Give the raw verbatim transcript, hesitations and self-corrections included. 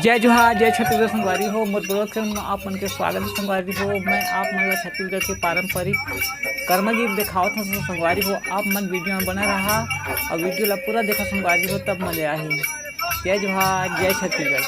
जय जोहार, जय छत्तीसगढ़ संगवारी हो। मोर ब्लॉग चैनल में आप मन के स्वागत है संगवारी हो। मैं आप मन ला छत्तीसगढ़ के पारंपरिक कर्मा गीत देखावत हूँ संगवारी हो। आप मन वीडियो में बने रहा और वीडियो ला पूरा देखा संगवारी हो, तब मजा आही। जय जोहार, जय छत्तीसगढ़।